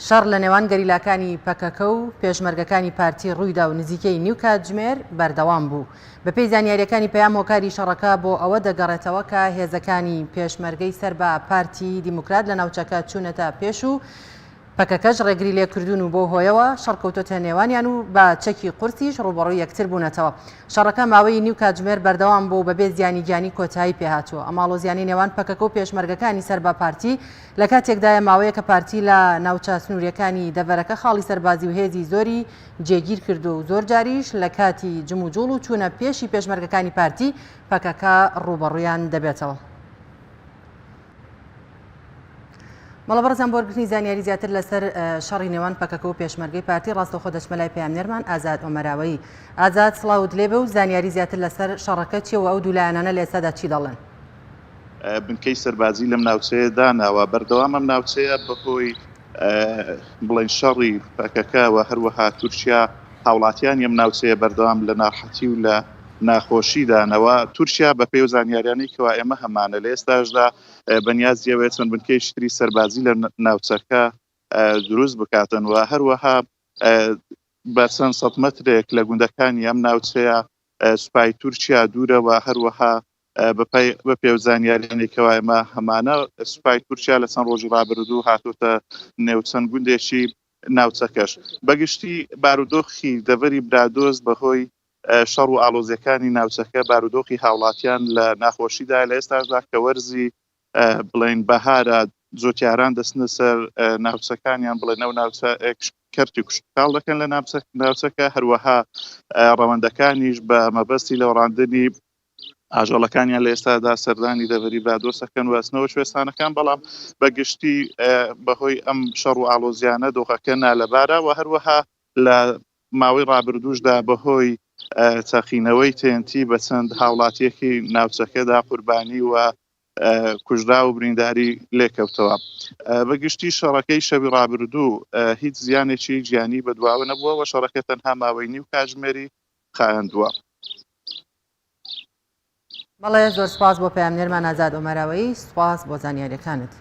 شەڕ لە نێوان گەریلاکانی پەکەکە و پێشمەرگەکانی پارتی ڕوویدا و نزیکەی نیو کاتژمێر بەردەوام بوو. بەپێی زانیارییەکانی پەیام هۆکاری شەڕەکە بۆ ئەوە دەگەڕێتەوە کە هێزەکانی پێشمەرگەی سەر بە پارتی دیموکرات لە ناوچەکە چوونەتە پێش و پەکەکەش ڕێگری لێکردوون و بەو هۆیەوە شەڕ کەوتۆتە نێوانیان و بە چەکی قورسیش ڕووبەڕووی یەکتر بوونەتەوە. شەڕەکە ماوەی نیو کاتژمێر بەردەوام بووە و بەبێ زیانی گیانی کۆتایی پێهاتووە. ئەم ئاڵۆزیانەی نێوان پەکەکە و پێشمەرگەکانی سەر بە پارتی لە کاتێکدایە ماوەیەکە پارتی لە ناوچە سنوورییەکانی دەڤەرەکە خاڵی سەربازی و هێزی زۆری جێگیر کردووە و زۆر جاریش لە کاتی جموجوڵ و چوونە پێشی پێشمەرگەکانی پارتی، پەکەکە ڕووبەڕوویان دەبێتەوە. بەڵێ بەڕێزان بۆ وەرگرتنی زانیاری زیاتر لەسەر شەڕی نێوان پەکەکە و پێشمەرگەی پارتی ڕاستەوخۆ دەچمە لای پەیامنێرمان ئازاد ئۆمەراوەیی. ئازاد سڵاوت لێبێ و زانیاری زیاتر لەسەر شەڕەکە چیە و ئەو دوو لایەنانە لە ئێستادا چی دەڵێن؟ بنکەی سەربازی لەم ناوچەیە داناوە، بەردەوام ئەم ناوچەیە بەهۆی بڵێن شەڕی پەکەکە و هەروەها تورکیا هاوڵاتیانی ئەم ناوچەیە بەردەوام لە ناڕحەتی و لە ناخۆشیدانەوە تورکیا بە پێی و زانیاریانەی کەوا ئێمە هەمانە لە ئێستاشدا بەنیازی ئەوەیە چەند بنکەیەکی تری سەربازی لە ناوچەکە دروست بکاتن و هەروەها بە چەند سەد مەترێک لە گوندەکانی ئەم ناوچەیە سوپای تورکیا دوورە و هەروەها بە پێ و زانیاریانێک کەوا ئێمە هەمانە سوپای تورکیا لە چەند ڕۆژی ڕابردوو هاتۆتە نێو چەند گوندێکی ناوچەکەش. بەگشتی بارودۆخی دەڤەری برادۆست بەهۆی شەڕ و ئاڵۆزیەکانی ناوچەکە بارودۆخی هاوڵاتیان لە ناخۆشیدایە لە ئێستاشدا کە وەرزی بڵێن بەهارە جۆتیاران دەچنە سەر ناوچەکانیان بڵێن ئەو ناوچە کەرتی کشتوکاڵ دەکەن لە ناوچەکە هەروەها ڕەوەندەکانیش بە مەبەستی لەوەڕاندنی ئاژەڵەکانیان لە ئێستادا سەردانی دەڤەری برادۆست دەکەن و ئەچنەوە کوێستانەکان، بەڵام بە گشتی بەهۆی ئەم شەڕ و ئاڵۆزیانە دۆخەکە نالەبارە و هەروەها لە ماوەی ڕابردووشدا بەهۆی تەقینەوەی تێنتی بە چەند هاوڵاتیەکی ناوچەکەدا قوربانی و کوژراو و برینداری لێکەوتەوە. بە گشتی شەڕەکەی شەوی ڕابردوو هیچ زیانێکی گیانی بەدواوە نەبووە و شەڕەکە تەنها ماوەی نیو کاتژمێری خایاندووە. بەڵێ زۆر سوپاس بۆ پەیامنێرمان ئازاد ئۆمەراوەیی سوپاس بۆ زانیاریەکانت.